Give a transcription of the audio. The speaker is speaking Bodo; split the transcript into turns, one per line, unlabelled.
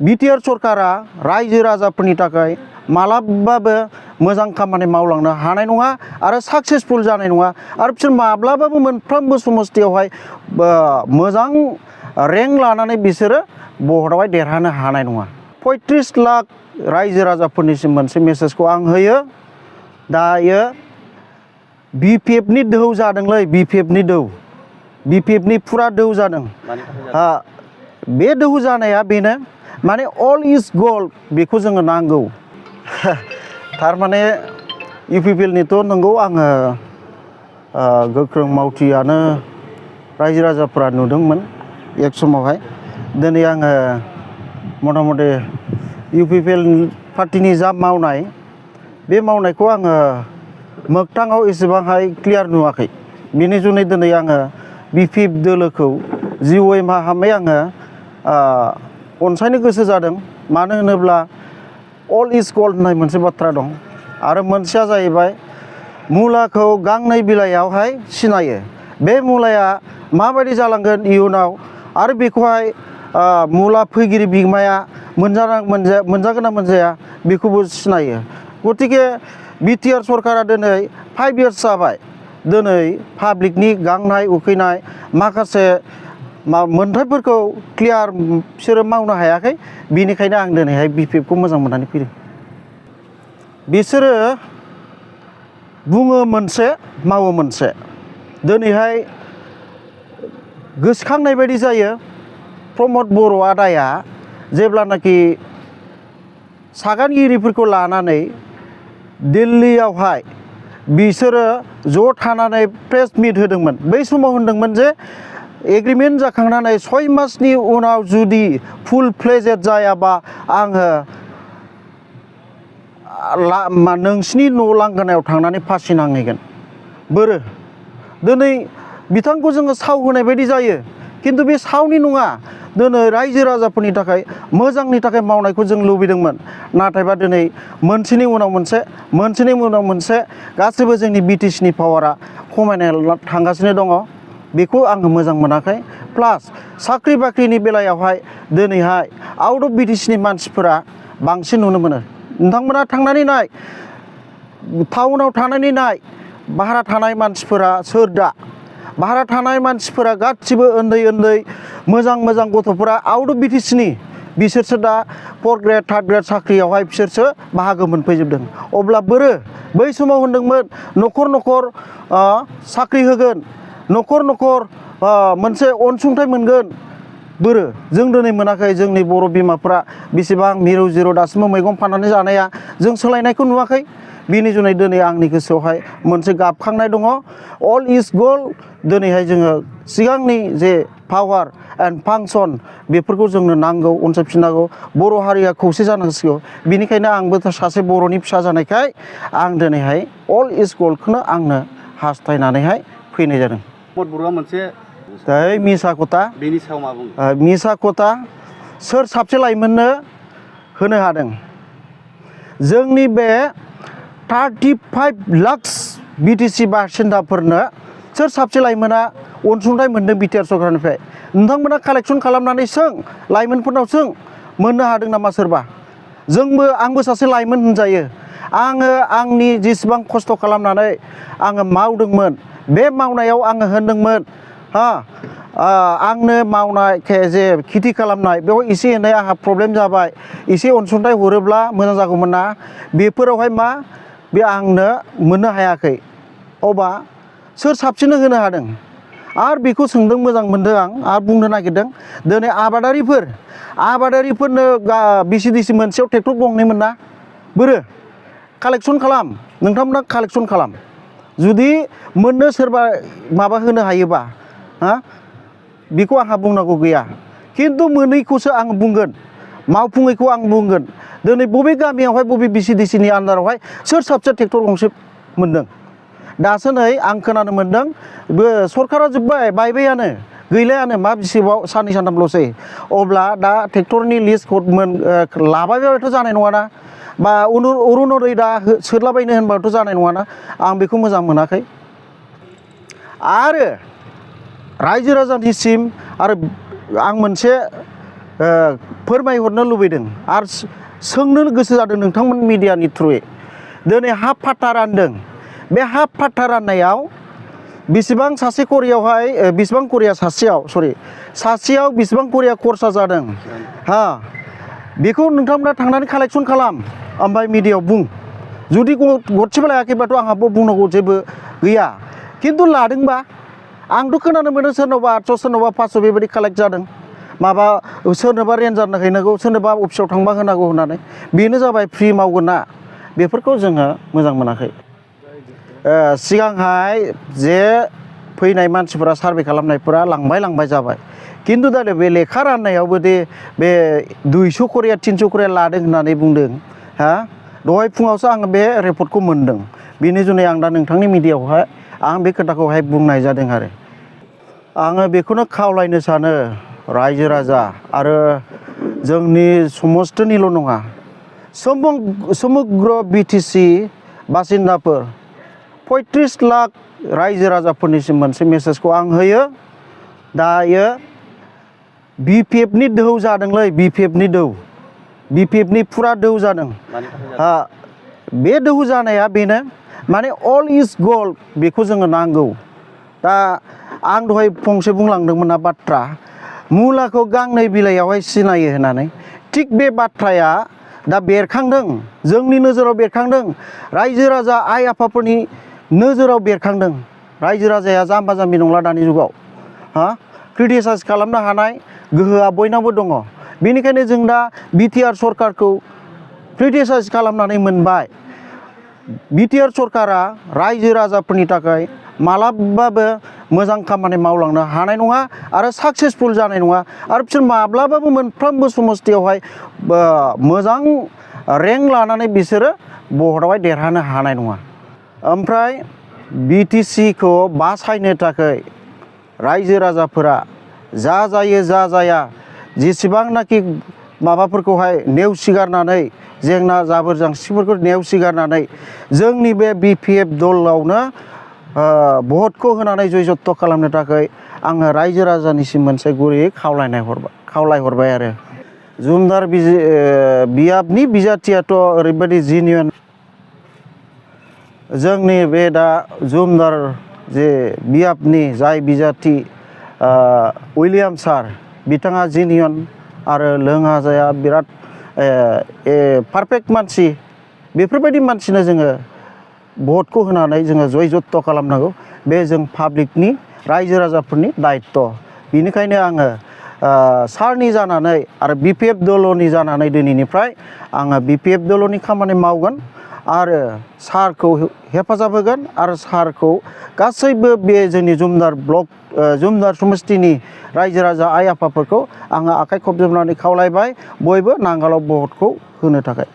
बिटिआर सरकारा रायजो राजाफोरनि थाखाय मालाबाबो मोजां खामानि मावलांनो हानाय नङा आरो साक्सेसफुल जानाय नङा आरो बिसोर माब्लाबाबो मोनफ्रोमबो समस्थियावहाय मोजां रेंक लानानै बिसोरो भटआवहाय देरहानो हानाय नङा। 35 लाख रायजो राजाफोरनिसिम मोनसे मेसेजखौ आं होयो। दायो बिपिएफनि दोहौ जादोंलै, बिपिएफनि दोहौ, बिपिएफनि फुरा दोहौ जादों। बे दोहौ जानाया बेनो माने अल इज गोल्ड बेखौ जोङो नांगौ। थारमाने इउपिपिएलनिथ' नंगौ आङो गोख्रों मावथियानो रायजो राजाफोरा नुदोंमोन एक समावहाय। दिनै आङो मथा मथि इउपिपिएल पार्टिनि जा मावनाय बे मावनायखौ आङो मोगथाङाव एसेबांहाय क्लियार नुवाखै। बेनि जुनै दिनै आङो बिपिएफ दोलोखौ जिउयै माहामै आङो अनसायनो गोसो जादों। मानो होनोब्ला अल इज गोल्ड होननाय मोनसे बाथ्रा दं आरो मोनसेया जाहैबाय मुलाखौ गांनै बिलाइयावहाय सिनायो। बे मुलाया माबायदि जालांगोन इयुनाव आरो बेखौहाय मुला फैगिरि बिगोमाया मोनजागोन ना मोनजाया बेखौबो सिनायो। गतिके बिटिआर सरकारा दिनै 5 इयार्स जाबाय। दिनै पाब्लिकनि गांनाय उखैनाय माखासे मोन्थायफोरखौ क्लियार बिसोरो मावनो हायाखै। बेनिखायनो आं दिनैहाय बिपिएफखौ मोजां मोननानै फैदों। बिसोरो बुङो मोनसे मावो मोनसे। दिनैहाय गोसोखांनाय बायदि जायो प्रमद बर' आदाया जेब्लानाखि सागानगिरिफोरखौ लानानै दिल्लीयावहाय बिसोरो ज' थानानै प्रेस मिट होदोंमोन। बै समाव होनदोंमोन जे एग्रिमेन्ट जाखांनानै 6 मासनि उनाव जुदि फुल फ्लेजेड जायाबा आङो नोंसिनि न' लांगोनायाव थांनानै फासि नांहैगोन। बोरो दिनै बिथांखौ जोङो साव होनाय बायदि जायो, खिन्थु बे सावनि नङा। दिनै रायजो राजाफोरनि थाखाय मोजांनि थाखाय मावनायखौ जों लुबैदोंमोन। नाथायबा दिनै मोनसेनि उनाव मोनसे गासैबो जोंनि बिटिसिनि पावारा खमायनो थांगासिनो दङ। बेखौ आङो मोजां मोनाखै। प्लास साख्रि बाख्रिनि बेलायावहाय दिनैहाय आउट अफ बिटिसिनि मानसिफोरा बांसिन नुनो मोनो। नोंथांमोना थांनानै नाय, टाउनाव थानानै नाय, भारा थानाय मानसिफोरा सोर दा? भारा थानाय मानसिफोरा गासिबो उन्दै उन्दै मोजां गथ'फोरा आउट अफ बिटिसिनि बिसोरसो दा 4th ग्रेड 3rd ग्रेड साख्रियावहाय बिसोरसो बाहागो मोनफैजोबदों। अब्ला बोरो बै समाव होनदोंमोन न'खर न'खर साख्रि होगोन, न'खर न'खर मोनसे अनसुंथाइ मोनगोन। बोरो जों दिनै मोनाखै। जोंनि बर' बिमाफ्रा बेसेबां मिरौ जिरौ दासिमबो मैगं फाननानै जानाया जों सोलायनायखौ नुवाखै। बेनि जुनै दिनै आंनि गोसोआवहाय मोनसे गाबखांनाय दङ। All is gold. दिनैहाय जोङो सिगांनि जे पावार एन्ड फांसन बेफोरखौ जोंनो नांगौ, अनसायफिननांगौ। बर' हारिया खौसे जानांसिगौ। बेनिखायनो आंबो सासे बर'नि फिसा जानायखाय आं दिनैहाय अल इज गोल्डखौनो आंनो हास्थायनानैहाय फैनाय जादों।
प्रमद बर'आ मोनसे
मिसा खथा,
बेनि सायाव मा बुङो?
मिसा खथा सोर साबसे लाइमोननो होनो हादों? जोंनि बे 35 लाख बिटिसि बासिन्दाफोरनो सोर साबसे लाइमोना अनसुंथाइ मोनदों बिटिआर सरकारनिफ्राय? नोंथांमोना कालेक्सन खालामनानै सों, लाइमोनफोरनाव सों, मोननो हादों नामा सोरबा? आंबो सासे लाइमोन होनजायो। आङो आंनि जेसेबां खस्थ' खालामनानै आङो मावदोंमोन, बे मावनायाव आङो होनदोंमोन आंनो मावनाय जे खेथि खालामनाय बेयाव एसे एनै आंहा प्रब्लेम जाबाय, एसे अनसुंथाइ हरोब्ला मोजां जागौमोन ना। बेफोरावहाय मा बे आंनो मोननो हायाखै। अब्ला सोर साबसिननो होनो हादों? आरो बेखौ सोंदों, मोजां मोनदों आं आरो बुंनो नागिरदों। दिनै आबादारिफोरनो बिसिडिसि मोनसेयाव ट्रेक्टर गंनैमोन ना। बोरो कालेक्सन खालाम, नोंथांमोना कालेक्सन खालाम। जुदि मोननो सोरबा माबा होनो हायोबा बेखौ आंहा बुंनांगौ गैया। खिन्थु मोनैखौसो आं बुंगोन, मावफुङैखौ आं बुंगोन। दिनै बबे गामियावहाय बबे बिसिडिसिनि आन्दारावहाय सोर साबसे ट्रेक्टर गंसे मोनदों? दासो नै आं खोनानो मोनदों सरकारा जोब्बाय, बायबायानो, गैलायानो, मा बिसेबाव साननै सानथामल'सै। अब्ला दा ट्रेक्टरनि लिस्ट लाबायबाथ' जानाय नङाना, बा अरुनदय दा सोदलाबायनो होनबाथ' जानाय नङाना। आं बेखौ मोजां मोनाखै। आरो रायजो राजानिसिम आरो आं मोनसे फोरमायहरनो लुबैदों आरो सोंनो गोसो जादों नोंथांमोन मिडियानि थ्रुयै दिनै हा फाट्टा रानदों बे हा फाट्टा राननायाव बेसेबां सासे करियावहाय बेसेबां करिया सासेयाव बेसेबां करिया खरसा जादों हा बेखौ नोंथांमोना थांनानै कालेक्सन खालाम ओमफ्राय मिडियायाव बुं जुदि गरसेबो लायाखैबाथ' आंहाबो बुंनांगौ जेबो गैया खिन्थु लादोंबा आंथ' खोनानो मोनो सोरनावबा 800 सोरनावबा 500 बेबायदि कालेक्ट जादों माबा सोरनोबा रेन्जार हैनांगौ सोरनोबा अफिसाव थांबा होनांगौ होननानै बेनो जाबाय फ्रि मावगोन ना बेफोरखौ जोङो मोजां मोनाखै सिगांहाय जे फैनाय मानसिफोरा सार्भे खालामनायफोरा लांबाय जाबाय खिन्थु दा बे लेखा राननायावबो दे बे 200 करिया 300 करिया लादों होननानै बुंदों हा दहाय फुङावसो आङो बे रिपर्टखौ मोनदों बेनि जुनै आं दा नोंथांनि मिडियायावहाय आं बे खोथाखौहाय बुंनाय जादों आरो आङो बेखौनो खावलायनो सानो रायजो राजा आरो जोंनि समस्तनिल' नङा समग्र BTC बासिन्दाफोर 35 लाख रायजो राजाफोरनिसिम मोनसे मेसेजखौ आं होयो दायो BPFनि दोहौ जादोंलै BPFनि फुरा दोहौ जादों बे दोहौ जानाया बेनो माने अल इज गोल्ड बेखौ जोङो नांगौ दा आं दहाय फंसे बुंलांदोंमोन ना बाथ्रा मुलाखौ गांनै बिलाइयावहाय सिनायो होननानै थिग बे बाथ्राया दा बेरखांदों जोंनि नोजोराव बेरखांदों रायजो राजा आइ आफाफोरनि नोजोराव बेरखांदों रायजो राजाया जाम्बा जाम्बि नंला दानि जुगाव क्रिटिसाइज खालामनो हानाय गोहोआ बयनावबो दङ बेनिखायनो जों दा BTR सरकारखौ क्रिटिसाइज खालामनानै मोनबाय BTR सरकारा रायजो राजाफोरनि थाखाय मालाबाबो मोजां खामानि मावलांनो हानाय नङा आरो साक्सेसफुल जानाय नङा आरो बिसोर माब्लाबाबो मोनफ्रोमबो समस्थियावहाय मोजां रेंक लानानै बिसोरो भटआवहाय देरहानो हानाय नङा ओमफ्राय BTCखौ बासायनो थाखाय रायजो राजाफोरा जा जायो जा जाया जेसेबांनाखि माबाफोरखौहाय नेवसिगारनानै जेंना जाबोर जांसिफोरखौ नेवसिगारनानै जोंनि बे BPF दलावनो भटखौ होनानै जयजत्त खालामनो थाखाय आङो रायजो राजानिसिम मोनसे गुरै खावलायहरबाय आरो जुमदार बियाबनि बिजाथियाथ' ओरैबायदि जेन्युइन जोंनि बे दा जुमदार जे बियाबनि जाय बिजाथि उइलियाम सार बिथाङा जेन्युइन आरो लोङा जाया बिराद पारफेक्ट मानसि बेफोरबायदि मानसिनो जोङो भटखौ होनानै जोङो जयजत्त खालामनांगौ बे जों पाब्लिकनि रायजो राजाफोरनि दायित्व बेनिखायनो आङो सारनि जानानै आरो BPF दलनि जानानै दिनैनिफ्राय आङो BPF दलनि खामानि मावगोन आरो सारखौ हेफाजाब होगोन आरो सारखौ गासैबो बे जोंनि जुमदार ब्लक जुमदार समस्थिनि रायजो राजा आइ आफाफोरखौ आङो आखाइ खबजबनानै खावलायबाय बयबो नांगालाव भटखौ होनो थाखाय